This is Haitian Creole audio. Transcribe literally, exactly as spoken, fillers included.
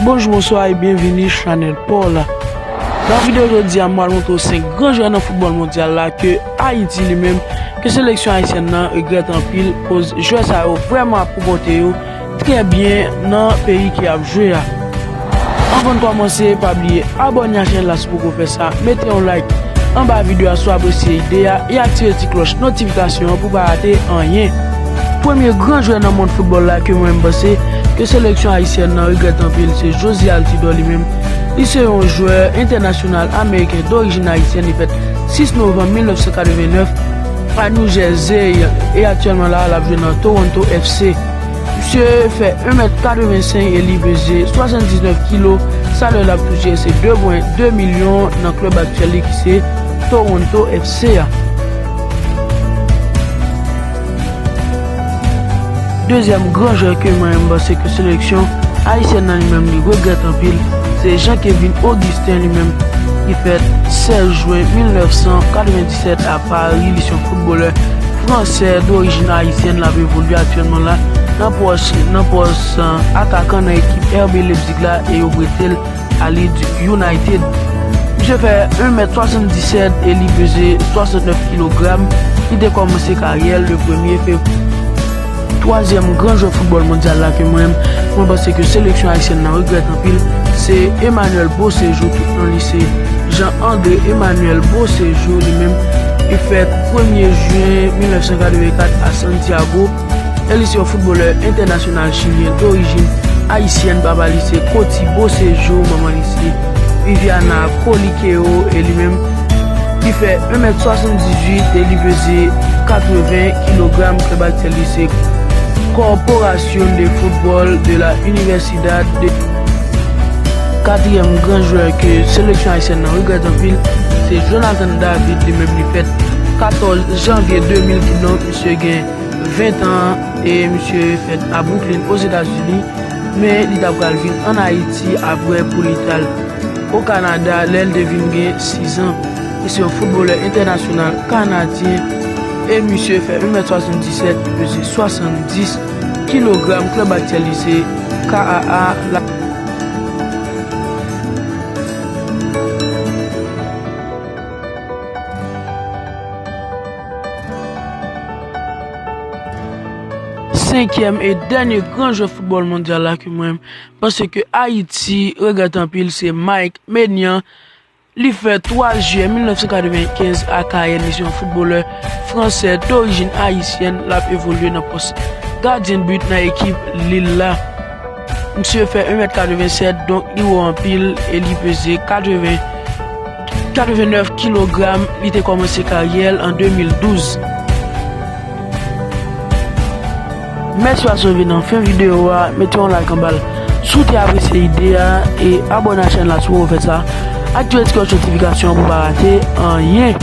Bonjou, bonswa e byenvini chanèl pa w la. Nan videyo jodi a, m pral montre w senk gran jwè nan foutbòl mondyal la ke Ayiti li menm, ke seleksyon ayisyèn nan regrèt anpil, koz jwè sa yo vrèman ap konpòte yo trè byen nan peyi ke y ap jwe a. Anvan n kòmanse, pa bliye abòne a chanèl la si w poko fè sa, mete yon like anba videyo a si w apresye ide a e aktive ti klòch notifikasyon an pou w pa rate anyen. Premye gran jwè nan mond foutbòl la ke mwen menm panse ke seleksyon ayisyèn nan regrèt anpil se José Altidor li menm. Li se yon jwè entènasyonal ameriken dorijin ayisyèn, li fèt sis novanm mil nèf san katreven nèf a New Jersey e aktyèlman la a l ap jwe nan Toronto F C. Misye fè en mèt katreven senk e li peze swasanndiznèf kilo. Salè l ap touche se de pwen de milyon nan klèb aktyèl li ki se Toronto F C a. Dezyèm gran jwè ke mwen menm panse ke seleksyon ayisyèn nan li menm li regrèt anpil, se Jean Kevin Augustin li menm ki fèt sèz jen mil nèf san katreven disèt a Paris, li se yon foutbolè fransè dorijin ayisyèn, l ap evolye aktyèlman la nan pòs, nan pòs, euh, atakan nan ekip R B Leipzig la e yo prete l a Leeds United. Misye fè en mèt swasanndisèt e li peze swasannnèf kilogram. Li te kòmanse karyè l le premye fevriye. Twazyèm gran jwè foutbòl mondyal la ke mwen, mwen panse ke seleksyon ayisyèn nan regrèt anpil, se Emmanuel Beauséjour, tout non li se Jean André Emmanuel Beauséjour li menm. Li fèt premye jen mil nèf san katreven kat a Santiago. E li se yon foutbolè entènasyonal chilyen dorijin ayisyèn. Papa li se Coti Beauséjour, manman li se Viviana Coliqueo, e li menm li fè en mèt swasanndizuit e li peze katreven kilogram. Klèb aktyèl li se Corporación de Fútbol de la Universidad de. Katriyèm gran jwè ke seleksyon ayisyèn nan regrèt anpil, se Jonathan David, li menm li fèt katòz janvye de mil, kidonk misye gen ven tan e misye fèt a Brooklyn, Ozetazini, men li ta pral vin ann Ayiti apre pou li t al o Kanada lè l te vin gen sis an. Li se yon foutbolè entènasyonal kanadyen e misye fè en mèt swasanndisèt, li peze swasanndis kilogram. Klèb aktyèl li se K A A la. Senkyèm e dènye gran jwè foutbòl mondyal la ke mwen panse ke Ayiti regrèt anpil, se Mike Maignan. Li fèt twa jiyè mil nèf san katrevenkenz a Cayenne. Li se yon foutbolè fransè dorijin ayisyèn. L ap evolye nan pòs gadyen de but nan ekip Lille la. Misye fè en mèt katrevensèt, donk li wo anpil e li peze katreven, katrevennèf kilogram. Li te kòmanse karyè l an de mil douz. Mèsi paske w vin nan fen videyo a, mete yon like anba l si w te apresye ide a e abòne a chèn la si w poko fè sa. Aktive ti klòch notifikasyon an pou w pa rate anyen.